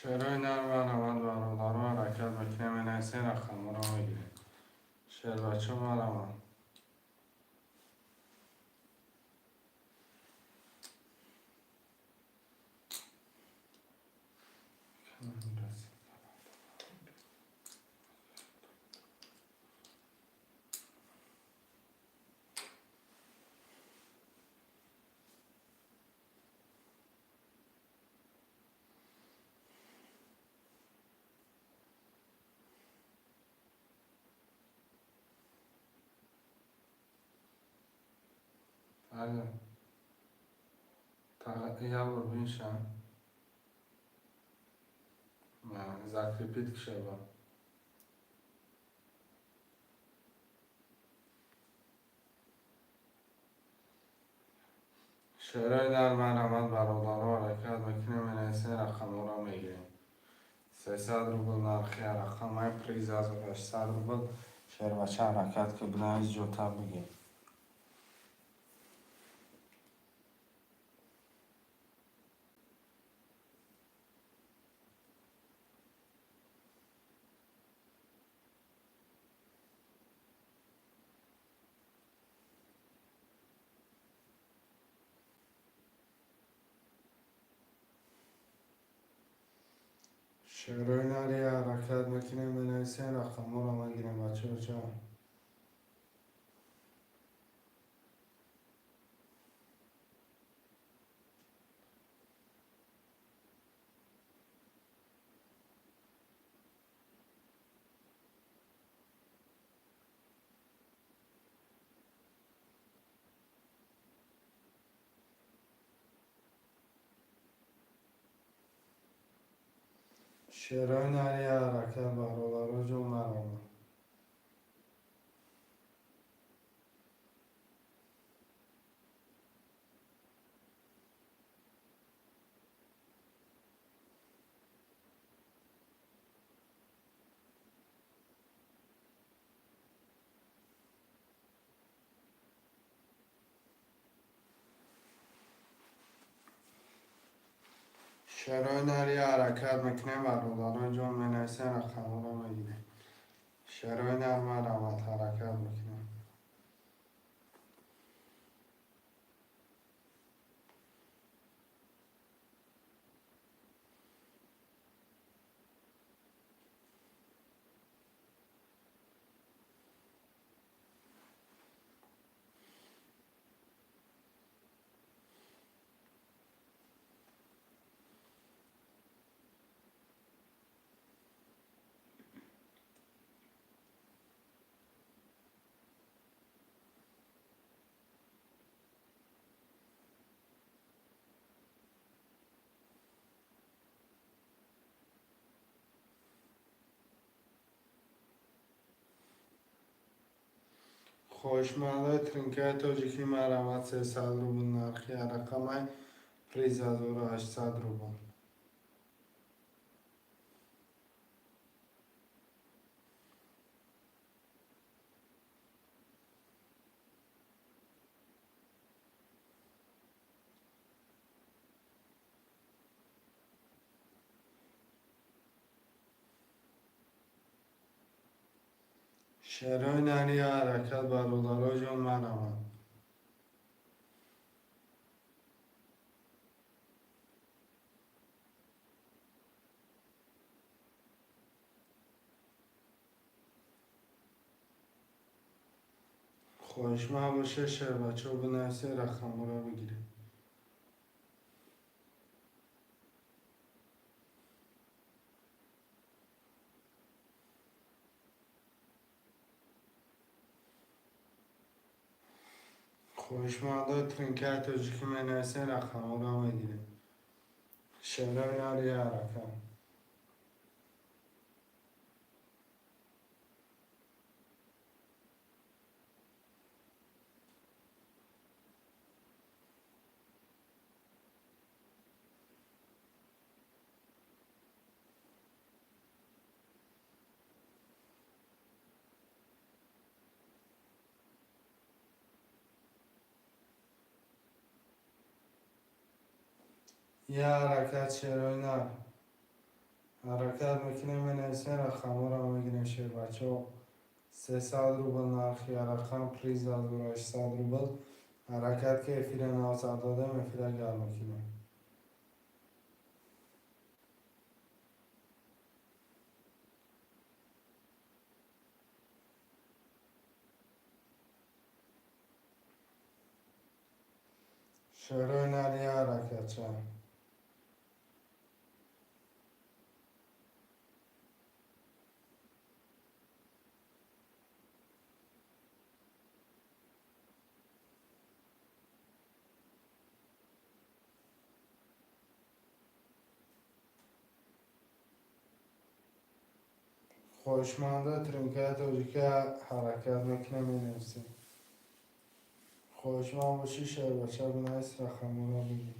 Шерои нар марамад, бародаро, ҳаракат мекунем, менависем, рақамҳоро мегирем. Шербачо, марамад. Алло. Я бор биншам. Закрепить кшеба. Шерои нар марамад, бародаро, ҳаракат мекунем, менависем, рақамҳоро мегирем. 300 рубл нархи рақамай, приз 1800 рубл. Шербача, ҳаракат ки, бинавис, ҷота бигир. Шерои нари ҳаракат мекунем, менависем, рақамҳоро мегирем, бачаҳо. Шерои нари ҳаракат, бародаро ҷон, маромад. Шерои нари ҳаракат мекунем, бародарон ҷон, менависем, рақамҳоро мегирем. Шерои нар марамад, ҳаракат мекунем. Хоҳишмандои тринкаи тоҷикӣ, марамад, 300 рубл нархи рақамай, приз 1800 рубл. Шерои нари ҳаракат, бародаро ҷон, марамад. Хоҳишманд боше, шербачо, бинависед, рақамҳоро бигиред. Хоҳишмандои тринкаи тоҷикӣ, менависем, рақамҳоро мегирем. Шерои нари ҳаракат. Я ҳаракат, шерои нар. Ҳаракат мекунем, менависем, рақамҳоро мегирем, шербачаҳо. 300 рубл нархи рақам, приз 1800 рубл. Ҳаракат ки эфира нав сар додем, эфира гарм мекунем. Шерои нар я ҳаракатча. Хоҳишманда тринкаи тоҷика ҳаракат мекунем, менависем. Хоҳишманд бошӣ, шербача бинавис, рақамҳоро бигир.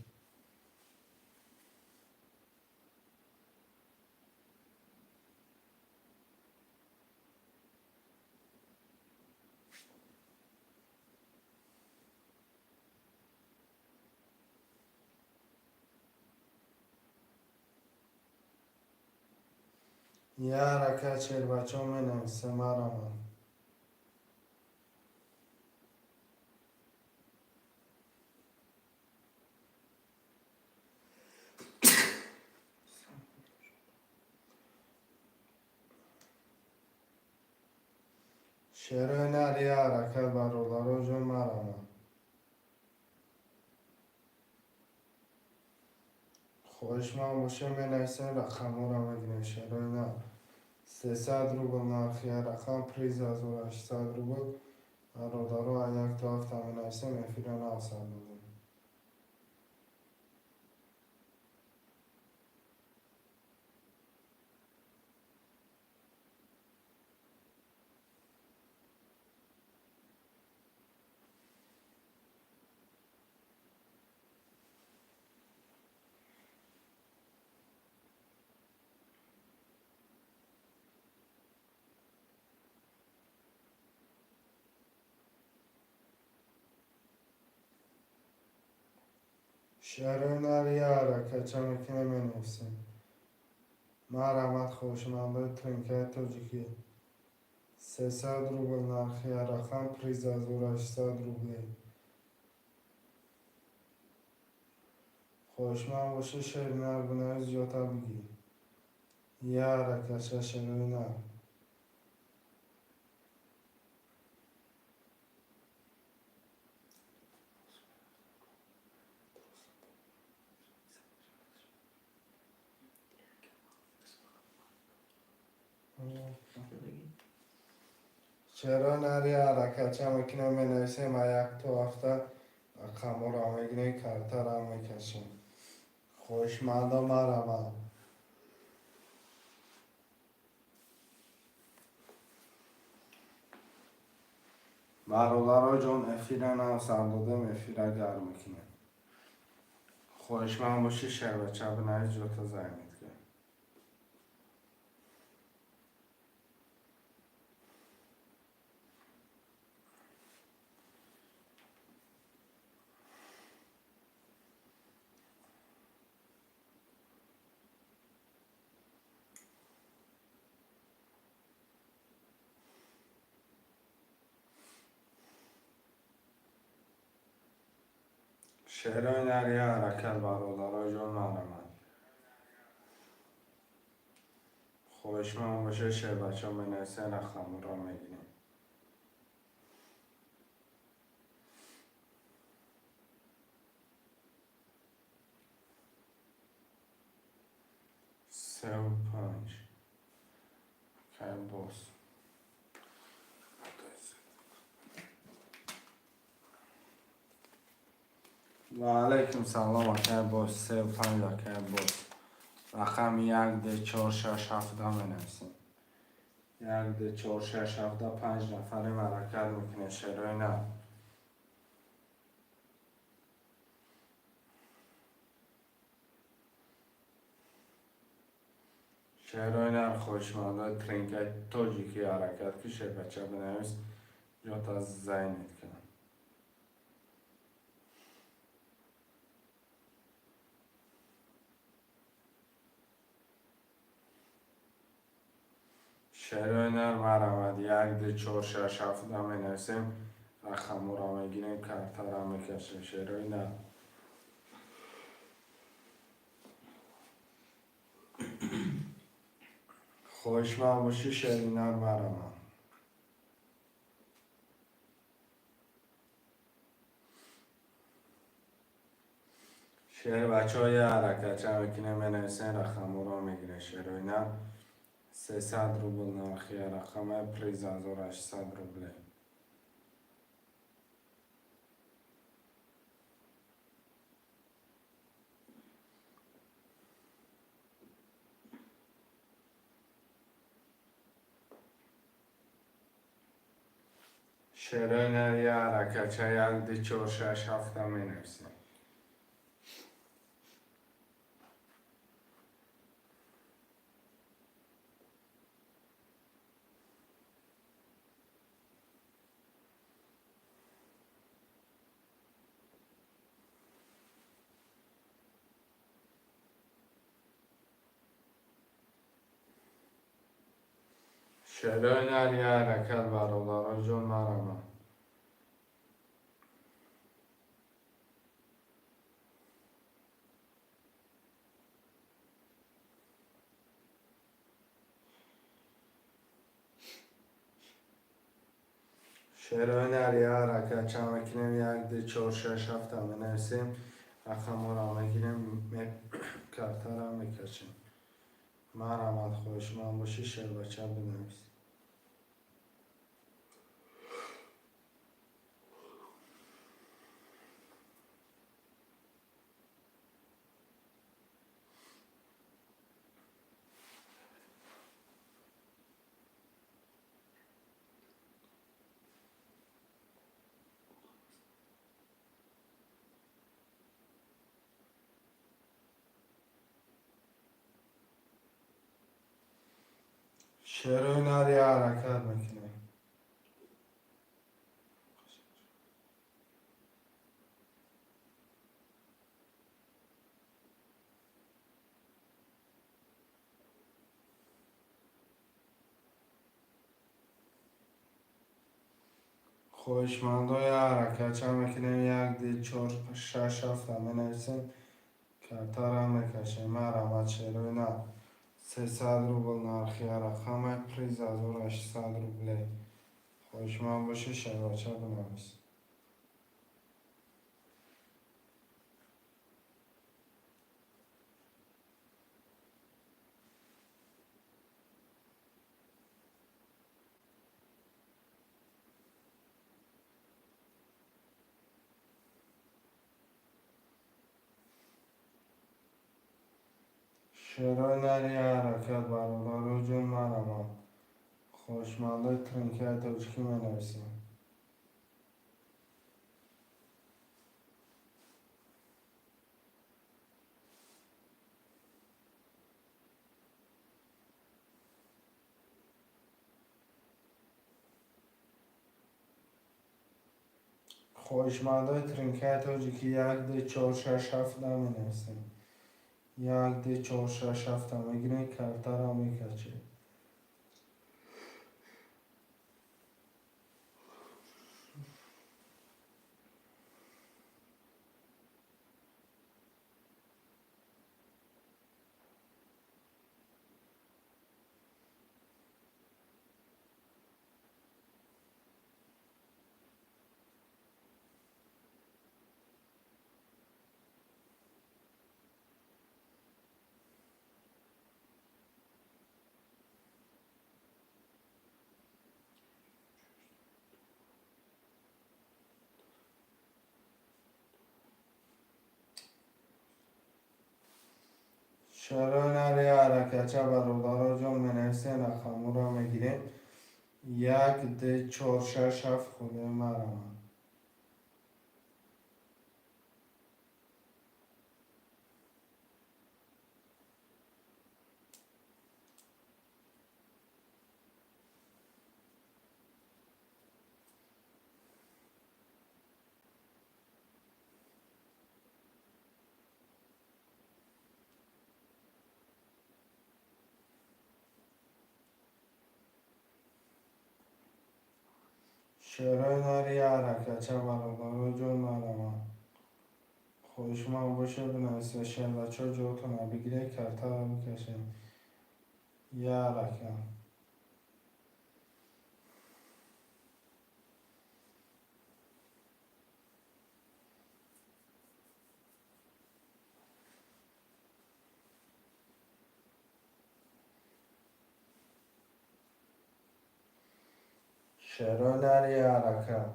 Я ҳаракат, шербачаҳо, менависем, марамад. Шерои нар я ҳаракат, бародаро ҷон, марамад. Хоҳишманд бошем, менависем, рақамҳоро мегирем, шерои нар. 300 рубл нархи рақам, приз 1800 рубл. Бародаро, як то ҳафта менависем, эфира нав сар додем. Шерои нар я ҳаракатча мекунем, менависем. Марҳамат, хоҳишмандои тринкаи тоҷикӣ. 300 рубл нархи рақам, приз 1800 рублей. Хоҳишманд бошӣ, шери нар бинавис, ҷота бигир. Я ҳаракатча, шерои нар. Шерои нар я ҳаракатча мекунем, менависем, як то ҳафта рақамҳоро мегирем, картаро мекашем. Хоҳишмандо, марҳамат. Бародаро ҷон, эфира нав сар додем, эфира гарм мекунем. Хоҳишманд бошӣ, шербача бинавис, ҷота займет кун. Шерои нар я ҳаракат, бародаро ҷон, марҳамат. Хоҳишманд бошед, шербача менависем, рақамҳоро мегирем. Севу панҷ. Кай боз. Ва алайкум салом, акай боз, севу панҷ, акай боз. Рақами як, д, чор, шаш, ҳафта менависем. Як, д, чор, шаш, ҳафта, панҷ нафарем, ҳаракат мекунем, шерои нар. Шерои нар, хоҳишмандои тринкаи тоҷикӣ ҳаракат ки, шербача бинавис, ҷота зайнет кунам. Шерои нар марҳамат 1 2 4 6 7 менависем, рақамҳоро мегирем, картаро мекашем. Шерои нар. Хоҳишманд бошӣ, шери нар марҳамат. Шер бачаҳо я ҳаракатча мекунем, менависем, рақамҳоро мегирем. Шерои нар 300 рубл нархи рақама, приз 1800 рубле. Шерои нар я ҳаракатча 1 2 4 6 7 менависем. Шерои нар я ҳаракат бародаро ҷон марҳамат. Шерои нар я ҳаракат чанд мекунем, 1 2 4 6 7 менависем, рақамҳоро мегирем, картаро мекашем. Марҳамат, хоҳишманд бошӣ, шербача бинавис. Шерои нар я ҳаракат мекунем. Хоҳишмандо я ҳаракатча мекунем, 1 2 4 6 7 менависем, картаро мекашем. Марҳамат, шерои нар 300 рубл нархи рақама, приз 1800 рубле. Хоҳишманд бошӣ, шербача бинавис. Шерои нар я ҳаракат бародаро ҷон марҳамат. Хоҳишмандои тринкаи тоҷикӣ менависем. Хоҳишмандои тринкаи тоҷикӣ 1 2 4 6 7 менависем. 1 2 4 6 7 мегирем, картаро мекашем. Шерои нар я ҳаракатча бародаро ҷон менависем, рақамҳоро мегирем. 1 2 4 6 7 худои марҳамат. Шерои нар як ҳаракатча, бародаро ҷон, марамад. Хоҳишманд боше, бинависед. Шербачаҳо, ҷоятонро бигиред, картаро бикашед. Як ҳаракат. Шерои нар як ҳаракат.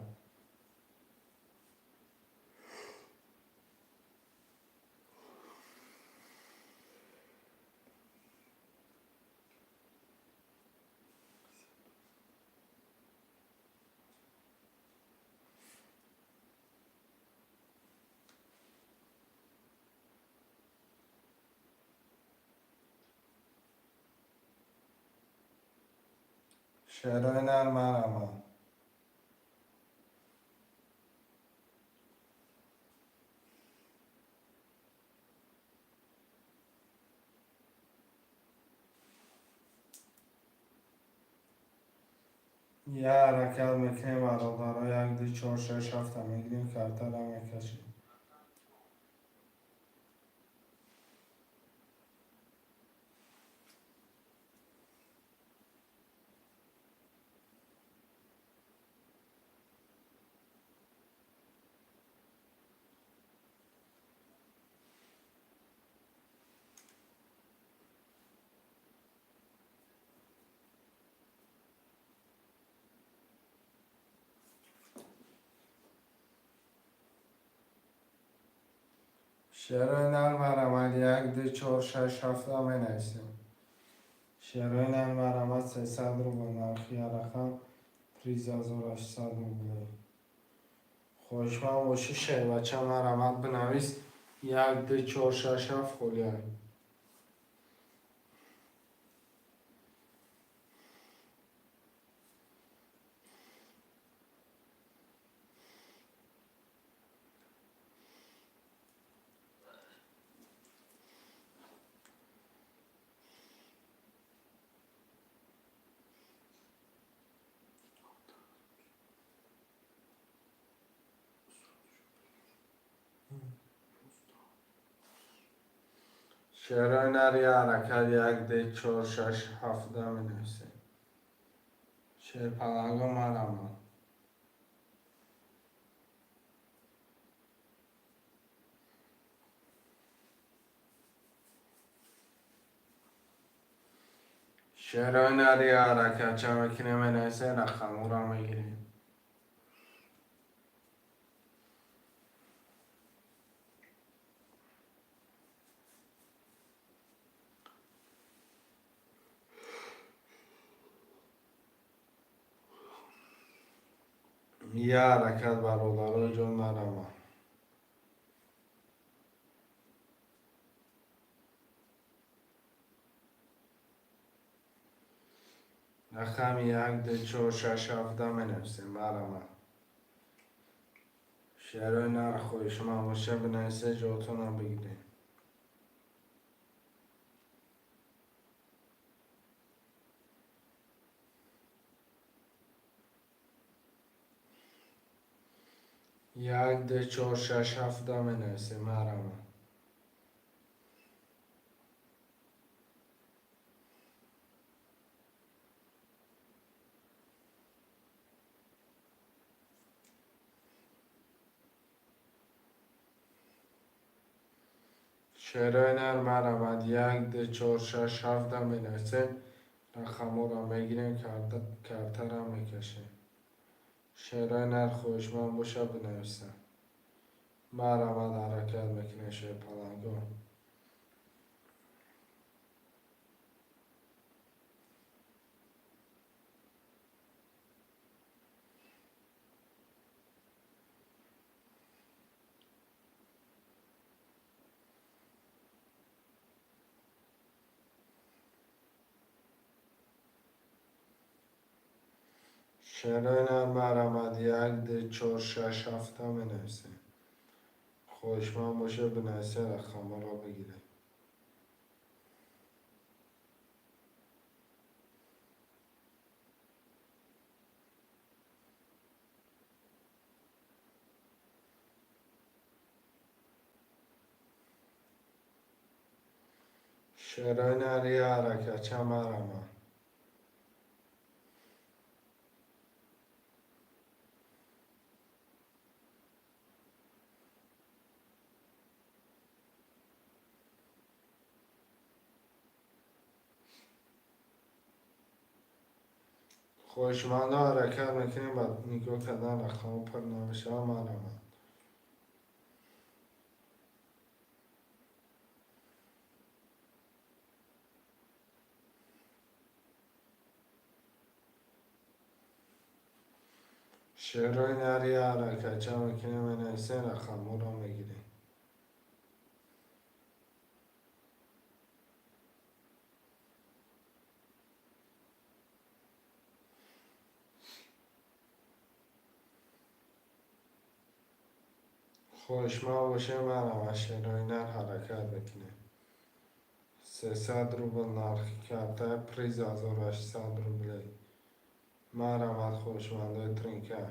Шерои нар марамад. Як ҳаракат мекунем, бародаро, як, ду, чор, шаш, ҳафта мегирем, картаро мекашем. Шерои нар марамад, як, ду, чор, шаш, ҳафта менависем. Шерои нар марамад, 300 рубл нархи рақам, 3800 рублей. Хоҳишманд бошӣ, шербача, марамад, бинавис: як, ду, чор, шаш, ҳафт, холия. Шерои нар як ҳаракат, як, ду, чор, шаш, ҳафта менависем. Шерпаланго, марамад. Шерои нар як ҳаракатча мекунем, менависем, рақамҳоро мегирем. Як ҳаракат, бародаро ҷон, марамад. Рақами як, ду, чор, шаш, ҳафта менависем, марамад. Шерои нар хоҳишманд боша, бинависе, ҷоятонро бигиред. Як, ду, чор, шаш, ҳафта менависем, марамад. Шерои нар марамад, як, ду, чор, шаш, ҳафта менависем, рақамҳоро мегирем, картаро мекашем. Шерои нар хоҳишманд боша, бинависам. Марамад, ҳаракат мекунем, шерпаланго. Шерои нар марамад, як, ду, чор, шаш, ҳафта менависем. Хоҳишманд боша, бинависе, рақамҳоро бигиред. Шерои нари ҳаракатча марама. Хоҳишмандо ҳаракат мекунем ба нигоҳ кардан рақамҳо пур намешавад марама. Шерои нари ҳаракатча мекунем менависем рақамҳоро мегирем. Хоҳишманд бошем марама шерои нар ҳаракат мекунем. 300 рубл нархи карта приз 1800 рублей. Марҳамат хоҳишмандои тринка.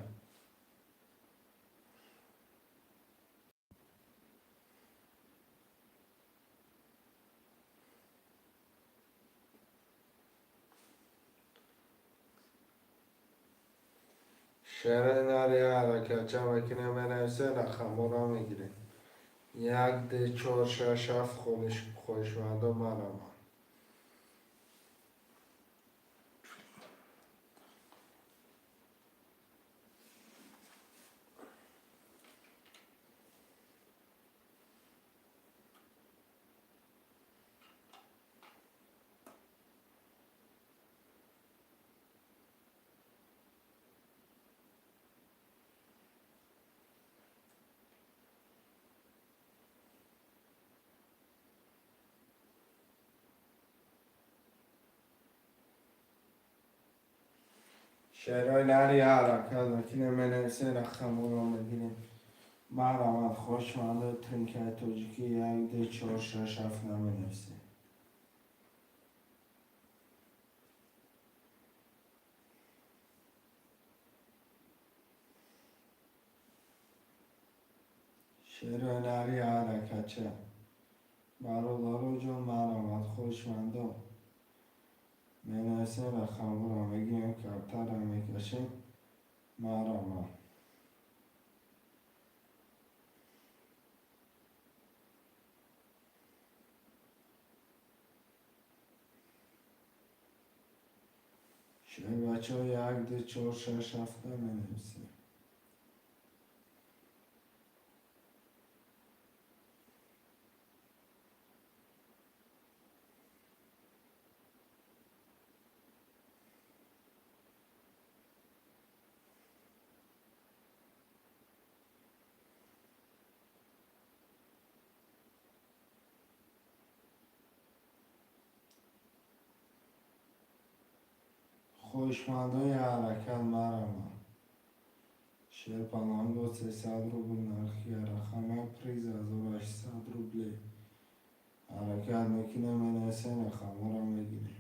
Шерои нари ҳаракатча мекунем менависем рақамҳоро мегирем. 1 2 4 6 7 хоҳишмандо марҳамат. Шерои нари ҳаракат мекунем менависем рақамҳоро мегирем. Марҳамат хоҳишмандои тринкаи тоҷикӣ 1 2 4 6 7 наменависем. Шерои нари ҳаракатча. Бародаро ҷон марҳамат хоҳишмандо. Менависем рақамҳоро мегирем, картаро мекашем. Марҳамат. Шербачаҳо 1 2 4 6 7 менависем. Хоҳишмандои ҳаракат марҳамат. Шерпаланго 300 рубл нархи рақама приз 1800 рублей. Ҳаракат мекунем менависем рақамҳоро мегирем.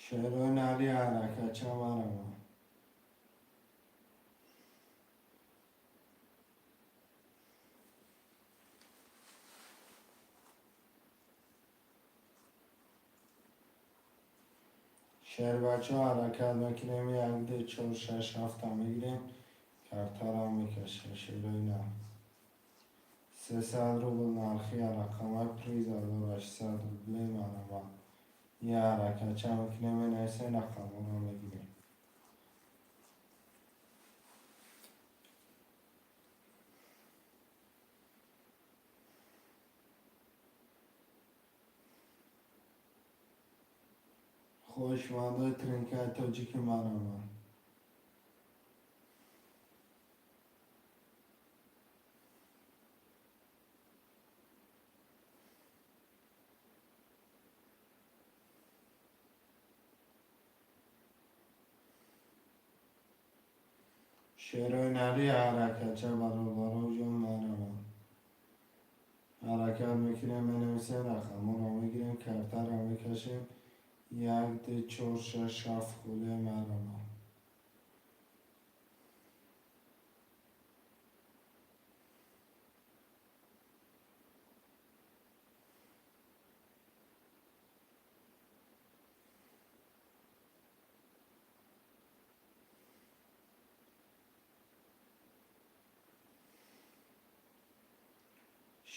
Шерои нари ҳаракатча марҳамат. Шербачаҳо ҳаракат мекунем 1 2 4 6 7 мегирем, картаро мекашем. Шерои нар 300 рубл нархи рақама приз 1800 рублей марҳамат. Я ҳаракатча мекунем менависем рақамҳоро мегирем. Хоҳишмандои тринкаи тоҷики марҳамат. Шерои нари ҳаракатча, бародаро ҷон, марамад. Ҳаракат мекунем, менависем, рақамҳоро мегирем, картаро мекашем. Як, ду, чор, шаш, ҳафт хуле, марамад.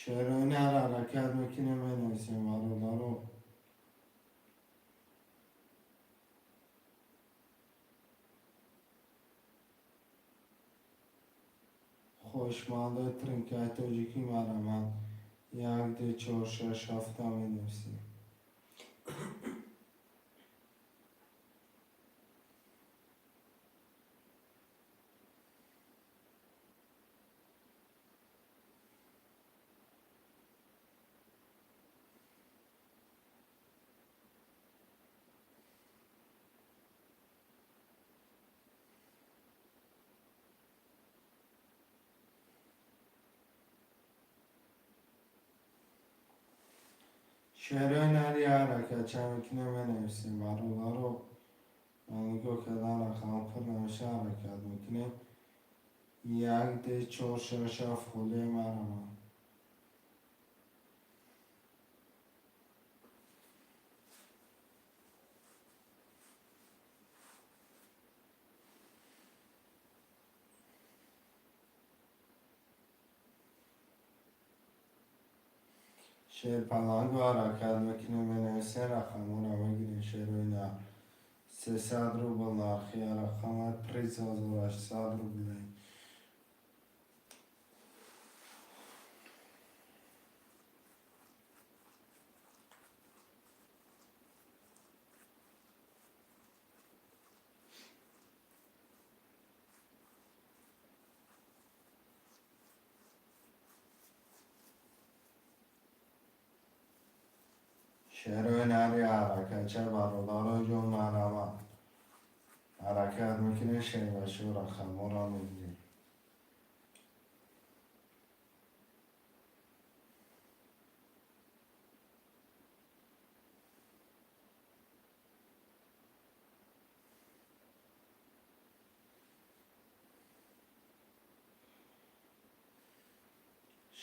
Шерои нар ҳаракат мекунем, менависем, бародаро. Хоҳишмандои тринкаи тоҷикӣ, марамад. Як, ду, чор, шаш, ҳафта менависем. Шерои нари ҳаракатча мекунем, менависем, бародаро. Нигоҳ кардан, рақам пур намеша, ҳаракат мекунем. Як, ду, чор, шаш, ҳафт хуле, марамад. Шерпалангу ҳаракат мекунем, менависем, рақамҳоро мегирем. Шерои нар 300 рубл нархи рақама, приз 1800 рублей. Шерои нари ҳаракатча, бародаро ҷон, марамад. Ҳаракат мекунем, шербашу рақамҳоро мегирем.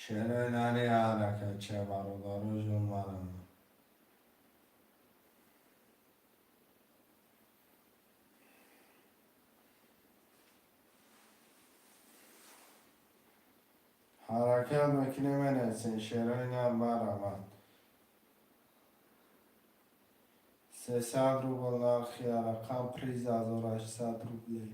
Шерои нари ҳаракатча, бародаро ҷон, марамад. Ҳаракат мекунем, менависем, шерои нар, марамад. 300 рубл нархи рақам, приз 1800 рублей.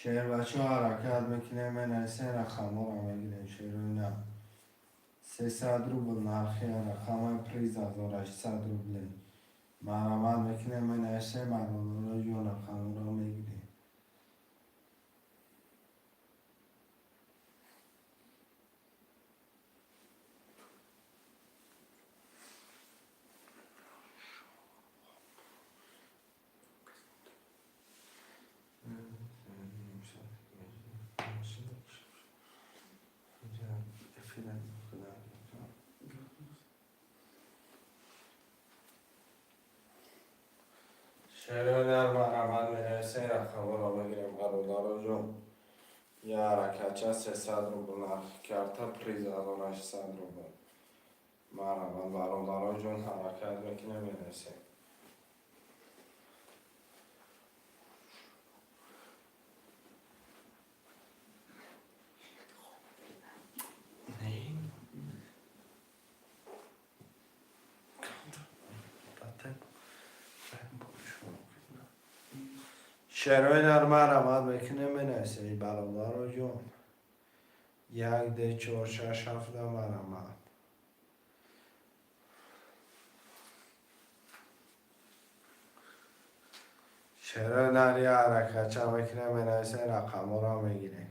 Шербачо ҳаракат мекунем, менависем, рақамҳоро мегирем. Шерои нар 300 рубл нархи рақама, приз 1800 рублей. Марамат мекунем, менависем, бародаро ҷон, рақамҳоро мегирем. Шерои нар, марамат, менависем, рақамҳоро мегирем, бародаро ҷон. Я ҳаракатча 300 рубл нархи карта, приз 1800 рубл. Марамат, бародаро ҷон, ҳаракат мекунем, менависем. Nee. Warte. Шерои нар марҳамат мекунем, менависем, бародаро ҷон. Як, ду, чор, шаш, ҳафта, марҳамат. Шерои нар я ҳаракатча мекунем, менависем, рақамҳоро мегирем.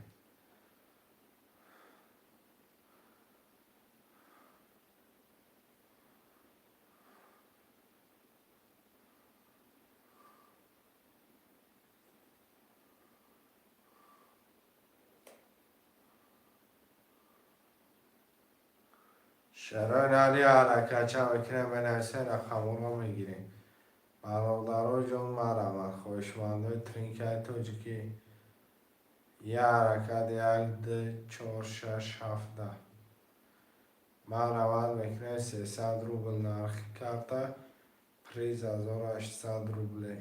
Шерои нар я ҳаракатча мекунем, менависем, рақамҳоро мегирем. Бародаро ҷон, марҳамат, хоҳишмандои тринкаи тоҷикӣ. Я ҳаракат, як, ду, чор, шаш, ҳафта. Марҳамат мекунем, 300 рубл нархи карта, приз 1800 рублей.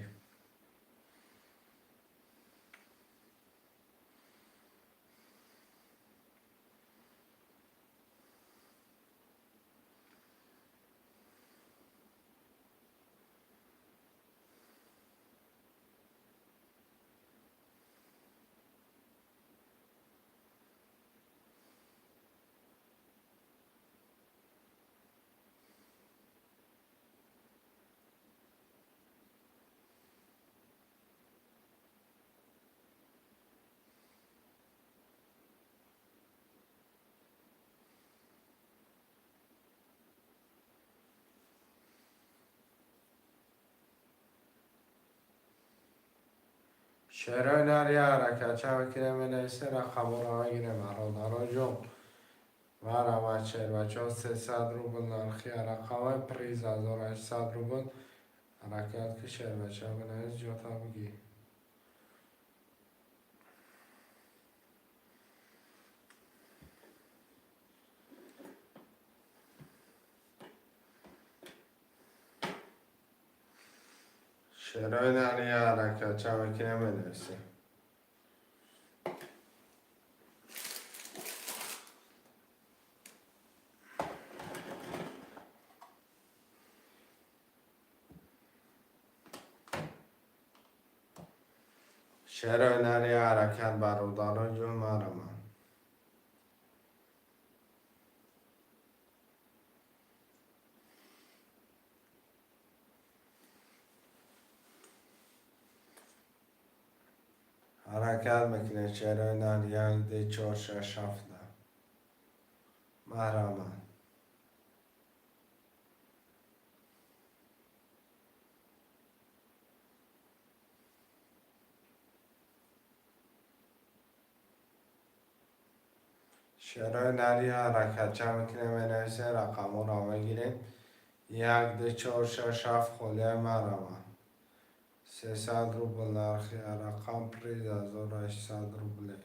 Шерои нар я ҳаракатча мекунем, менависем, рақамҳоро мегирем, бародаро ҷон. Марҳамат, шербачаҳо, 300 рубл нархи рақамҳои, приз 1800 рубл. Ҳаракат ки, шербача, бинавис, ҷота бигир. Шерои нар я ҳаракатча мекунем, менависем. Шерои нар я ҳаракат, бародаро ҷон, марҳамат. Ҳаракат мекунем, шерои нар, як, ду, чор, шаш, ҳафта. Марҳамат. Шерои нар я ҳаракатча мекунем, менависем, рақамҳоро мегирем. Як, ду, чор, шаш, ҳафт, холияи, марҳамат. 300 рубл нархи рақам, приз 1800 рублей.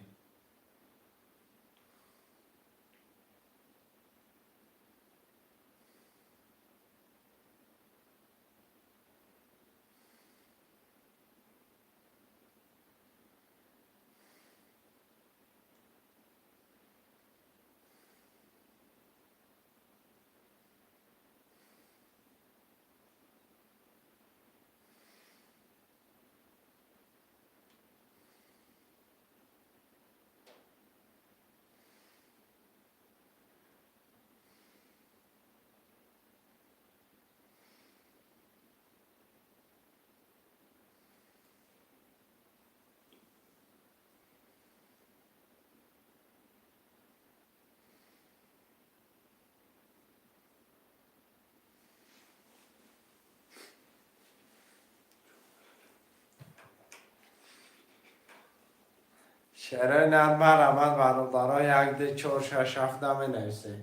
Шерои нар, марҳамат, бародаро, як, ду, чор, шаш, ҳафта менависем.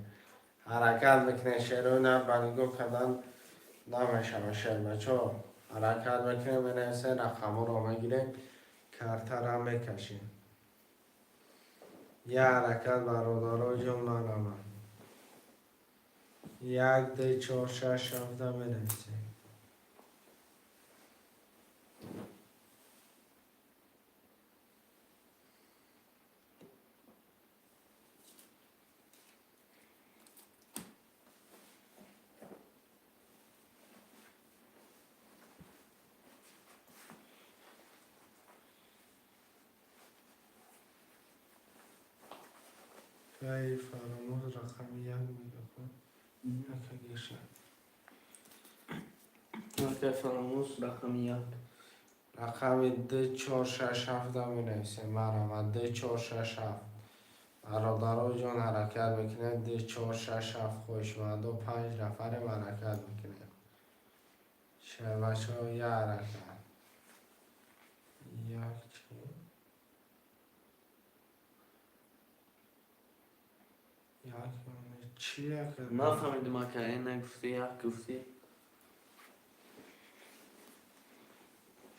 Ҳаракат мекунем, шерои нар ба нигоҳ кардан намешавад, шербачо. Ҳаракат мекунем, менависем, рақамҳоро мегирем, картара мекашем. Я ҳаракат, бародаро ҷон, марҳамат. Як, ду, чор, шаш, ҳафта менависем. Кай Фаромоз рақами як мегапа. Яка геша. Акай Фаромоз рақами як. Рақами 2 4 6 7 менависем. Марҳамат, 2 4 6 7. Бародаро ҷон, ҳаракат мекунем, 2 4 6 7. Хоҳишмандо, панҷ нафарем, ҳаракат мекунем. Шербачо, я ҳаракат. Як чи? Як чи як? Нафаҳмидим, ака, э нагуфтӣ, як гуфтӣ.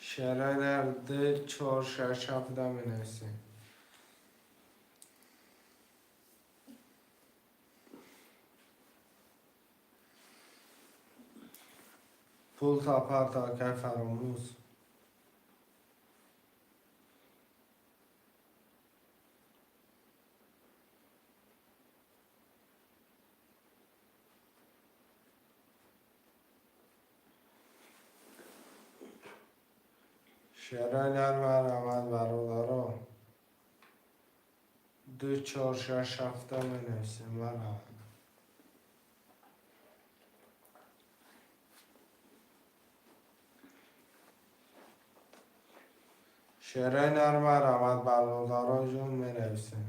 Шерайнар, 2 4 6 7 менависем. Пул та акай Фаромӯз. Шерайнар, марҳамат, бародаро. 2 4 6 7 менависем, марҳамат. Шерайнар, марҳамат, бародаро ҷон, менависем.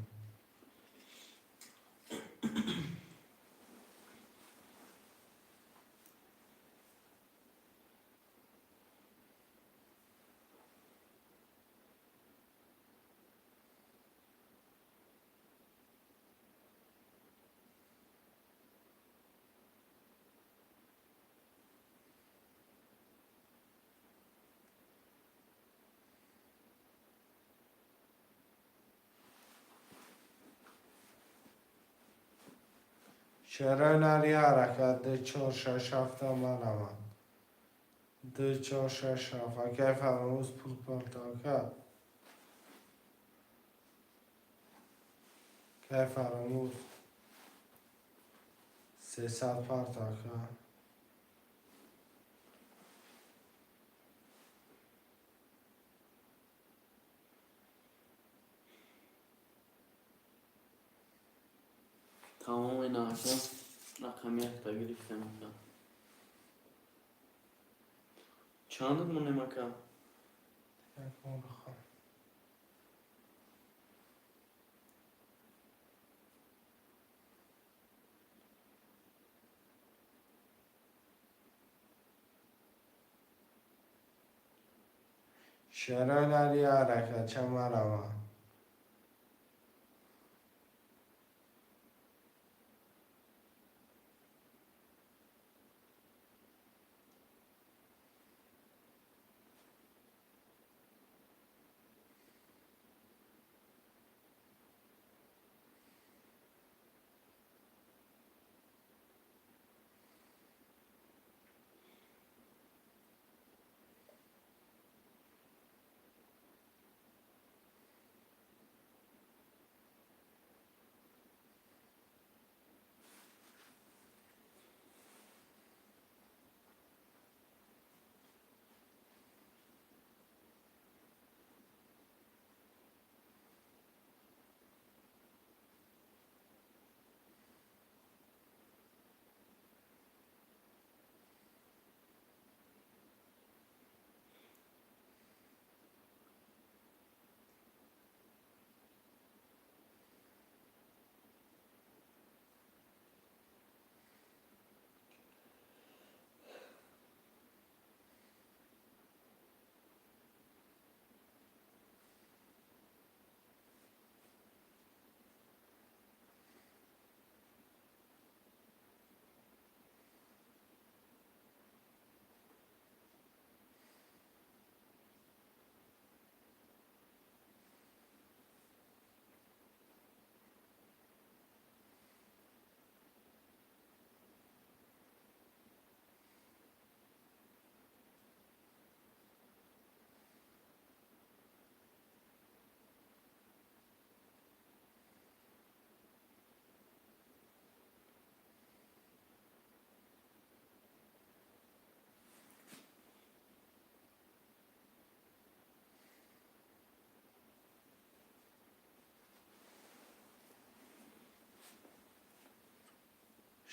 Шерайнар, я ҳаракат, 2 4 6 7, марҳамат. 2 4 6 7. Акай Фаромӯз, пул парта, ака. Акай Фаромӯз. 300 парта, ака. Тамом, ина, ака. Рақами якта гирифтем, ака. Чанд монем, ака? Як морха. Шерайнар, я ҳаракат, ча, марҳамат.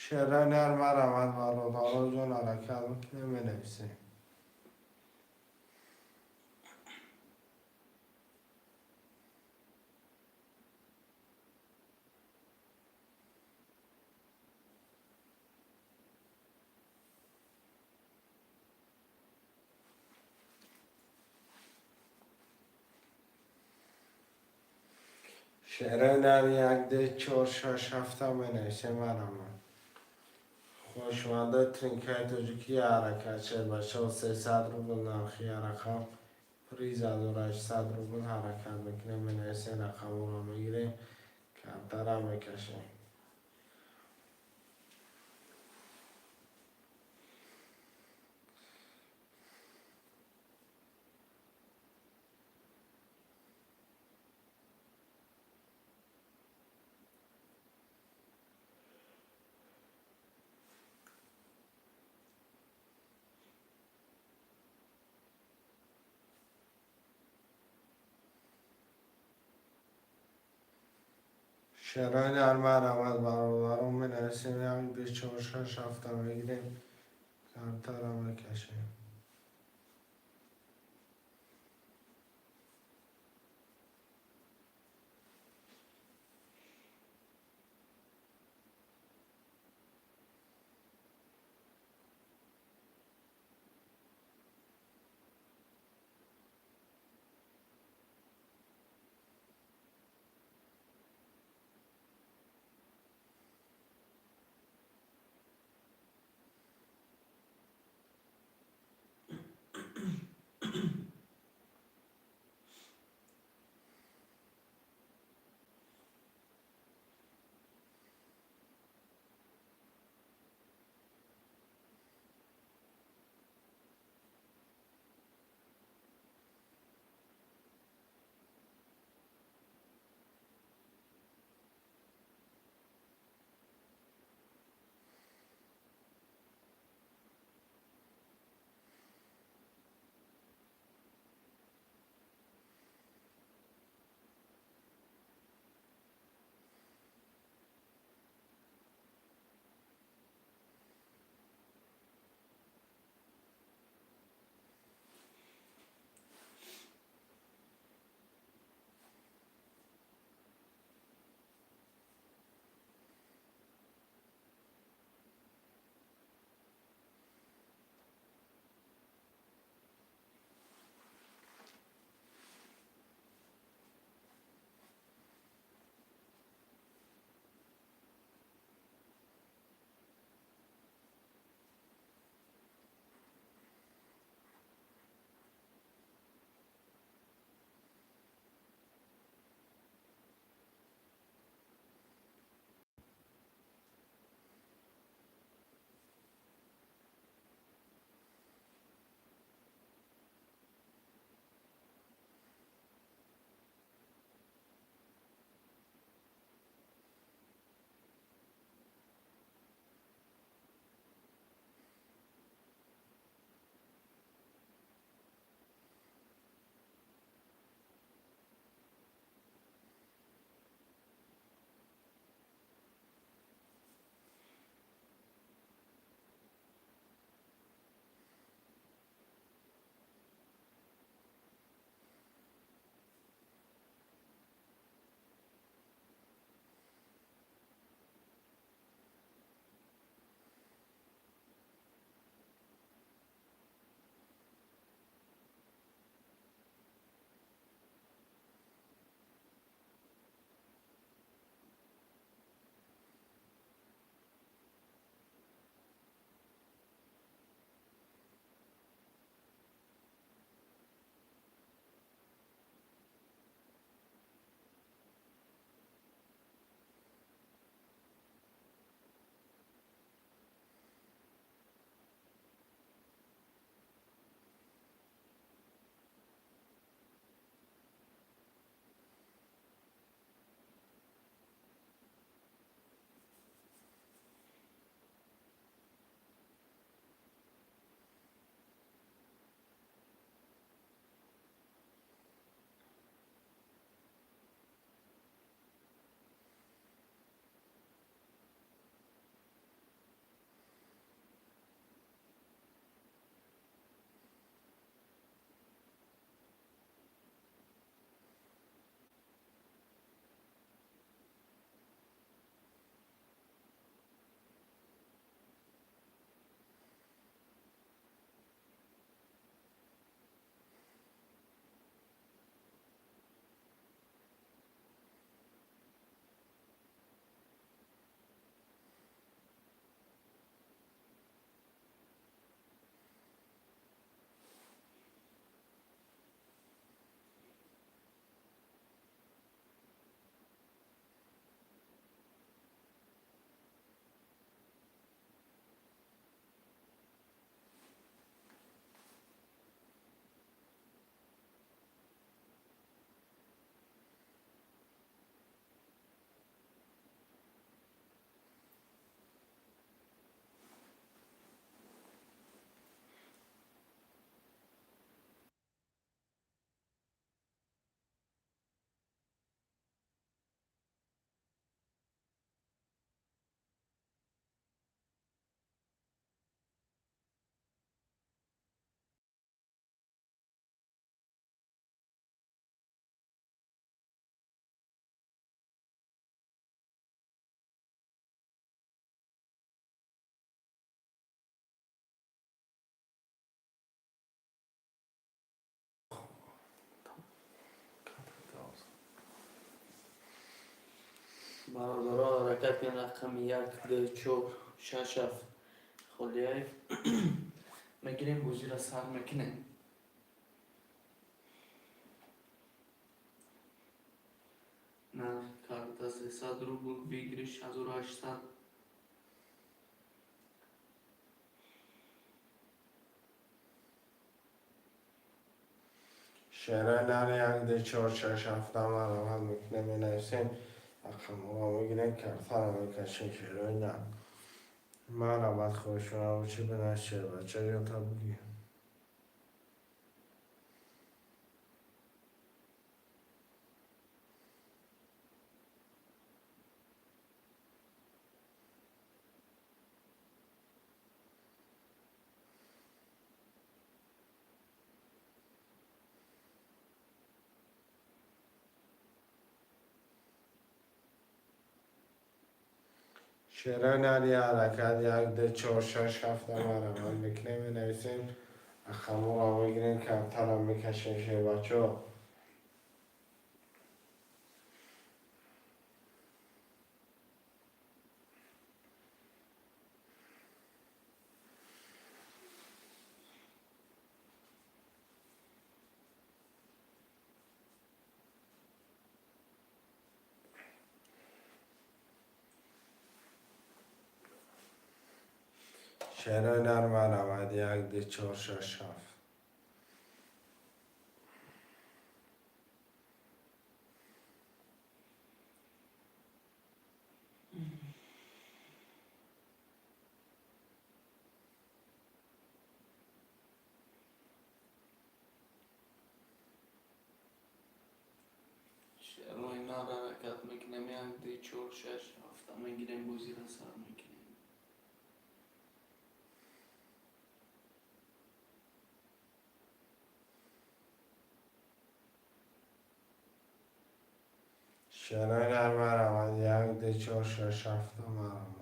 Шерои нар марҳамат, бародаро ҷон, ҳаракат мекунем, менависем. Шерои нар як, ду, чор, шаш, ҳафта менависем, марҳамат. Хушмандаи тринкаи тоҷикӣ ҳаракат шербачаҳо 300 рубл нархи рақам, приз 1800 рубл. Ҳаракат мекунем, менависем, рақамҳоро мегирем, картара мекашем. Шерои нар марҳамат, бародарон, менависем, як, ду, чор, шаш, ҳафта мегирем, картара мекашем. Бародаро, ҳаракат кунед, рақами як, ду, чор, шаш, ҳафт холияй мегирем, бозиро сар мекунем. Нарх карта 300 рубл, выигрыш 1800. Шерои нари як, ду, чор, шаш, ҳафта марҳамат мекунем, менависем, рақамҳоро мегирем, картаро мекашем. Шерои нар, марҳамат, хоҳишмандам, чӣ бинаш, шербача ёта буги. Шерои нари ҳаракат як, ду, чор, шаш, ҳафта марҳамат мекунем, менависем, рақамҳоро мегирем, картаро мекашем, шербачо. Шерои нар, марҳамат, як, ду, чор, шаш, ҳафт. Шерои нар, ҳаракат мекунем, як, ду, чор, шаш, ҳафта мегирем, бозиро сар мекунем. Шерои нар, марҳамат, як, ду, чор, шаш, ҳафта марҳамат.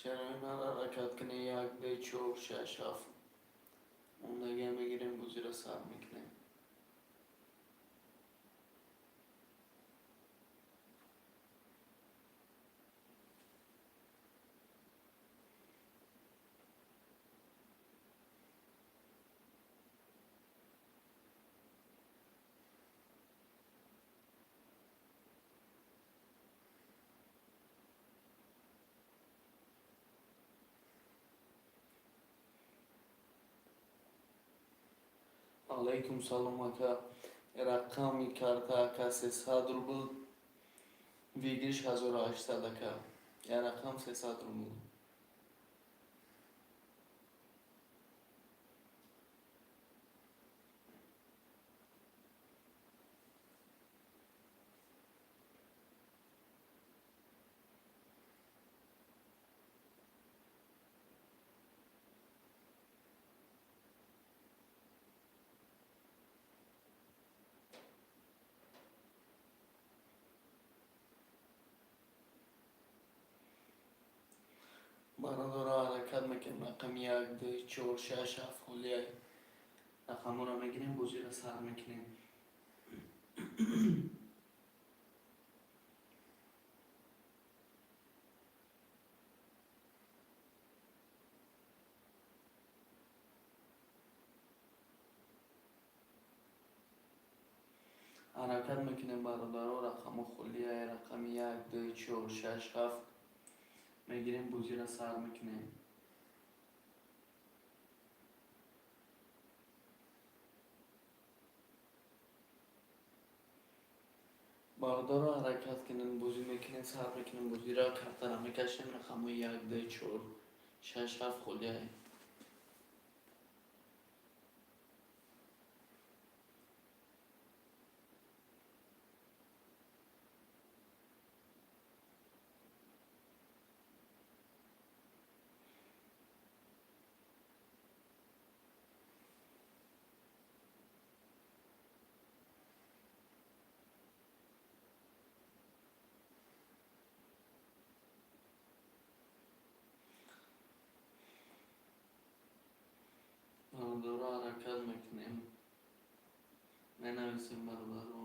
Шерои нар, ҳаракат кунем, як, ду, чор, шаш, ҳафт мондагия мегирем, бозиро сар мекунем. Алайкум салом, ака. Рақами карта, ака, 300 рубл, выигрыш 1800, ака. Я рақам 300 рубл. Бародаро, ҳаракат мекунем, рақами як, ду, чор, шаш, ҳафт холияй, рақамҳоро мегирем, бозиро сар мекунем. Ҳаракат мекунем, бародаро, рақамҳо холияй, рақами як, ду, чор, шаш, ҳафт мегирем, бозиро сар мекунем. Бародаро, ҳаракат кунем, бозӣ мекунем, сар мекунем бозиро, картаро мекашем, рақамҳои як, ду, чор. 6, 7 холиай. Бародаро, ҳаракат мекунем. Менависем, бародаро.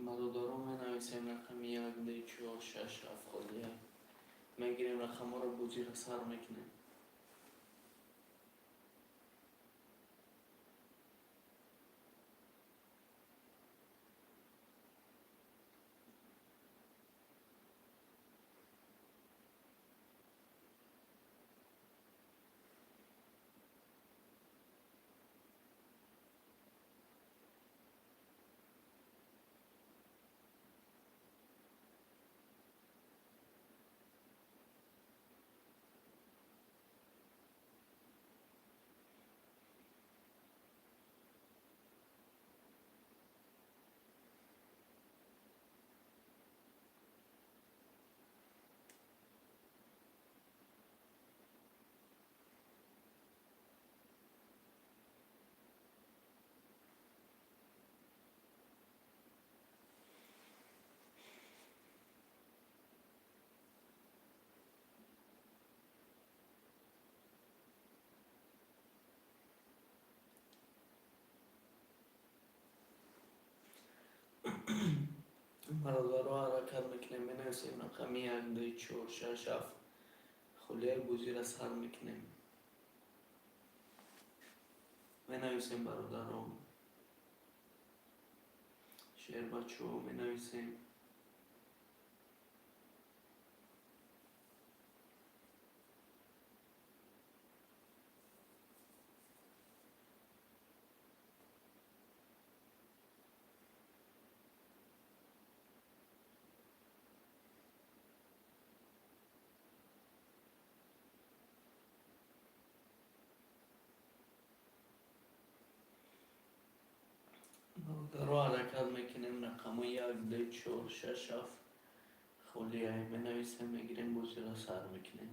Бародаро, менависем рақами 1, 2, 4, 6, 7 холия. Мегирем рақамҳоро, бозиро сар мекунем. Бародаро, ҳаракат мекунем, менависем рақами 1, 2, 4, 6, 7 холияи, бозиро сар мекунем. Менависем, бародаро. Шербачо, менависем. Бародаро, ҳаракат мекунем, рақамҳои 1, 2, 4, 6, 7 холияй менависем, мегирем, бозиро сар мекунем.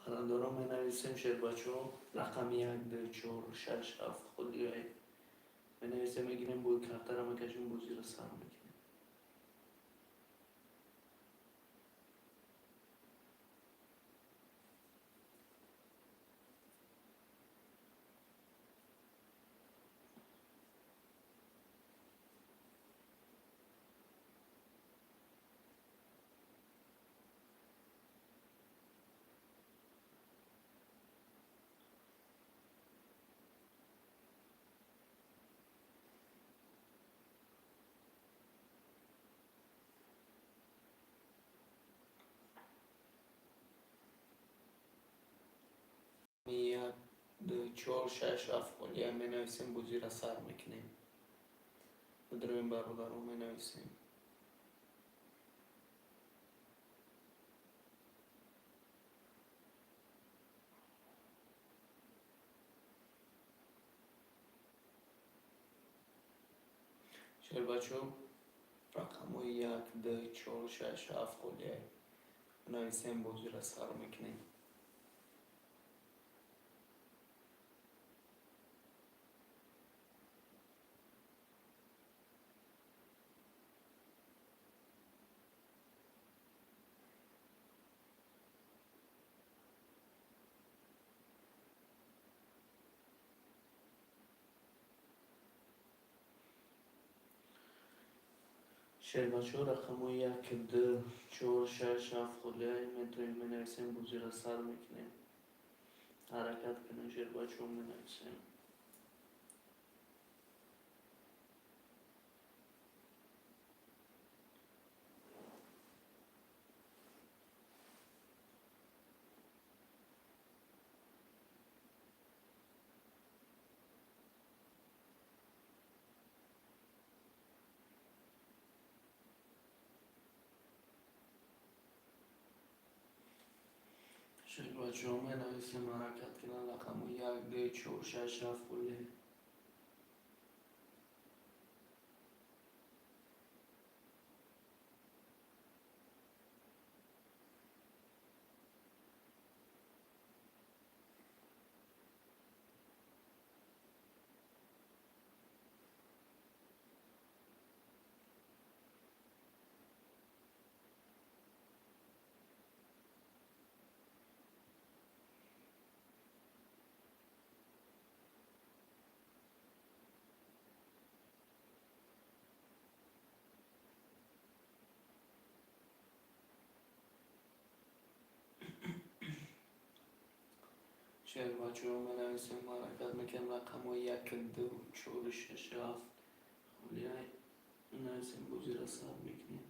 Бародаро, менависем, шербачо, рақами 1, 2, 4, 6, 7 холияй менависем, мегирем, бо картаро мекашем, бозиро сар мекунем. 1, 2, 4, 6, 7 холия менависем, бозиро сар мекунем. Бидроем, бародаро, менависем. Шербачо, Рақамҳои як, ду, чор, шаш, ҳафт холиай. Менависем, бозиро сар мекунем. Шербачаҳо, рақамҳои як, ду, чор, шаш, ҳафт холиай. Метавонем, менависем, бозиро сар мекунем. Ҳаракат кунем, шербачаҳо, менависем. Шербачаҳо, менависем, ҳаракат кунанд, рақамҳои як, ду, чор, шаш, ҳафт холиай. Шербачаҳо, менависем, ҳаракат мекунем, рақамҳои як, ду, чор, шаш, ҳафт холиай. Менависем, бозиро сар мекунем.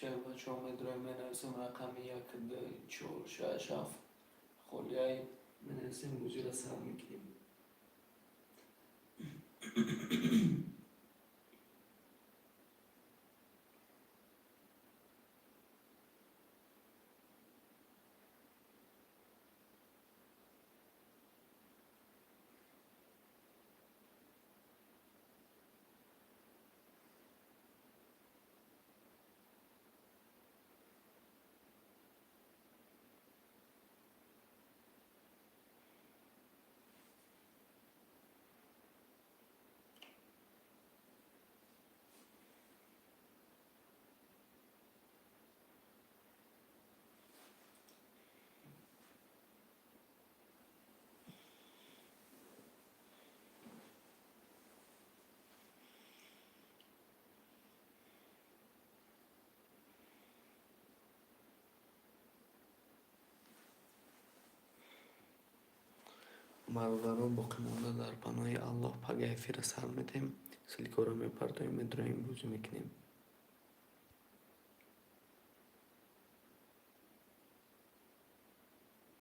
Шербачаҳо, медроем, менависем, рақами як, ду, чор, шаш, ҳафт холиай. Менависем, бозиро сар мекунем. Бародарон, боқимонда дар паноҳи Аллоҳ. Пага эфира сар медиҳем, ссылка ро мепартоем, медроем, бозӣ мекунем.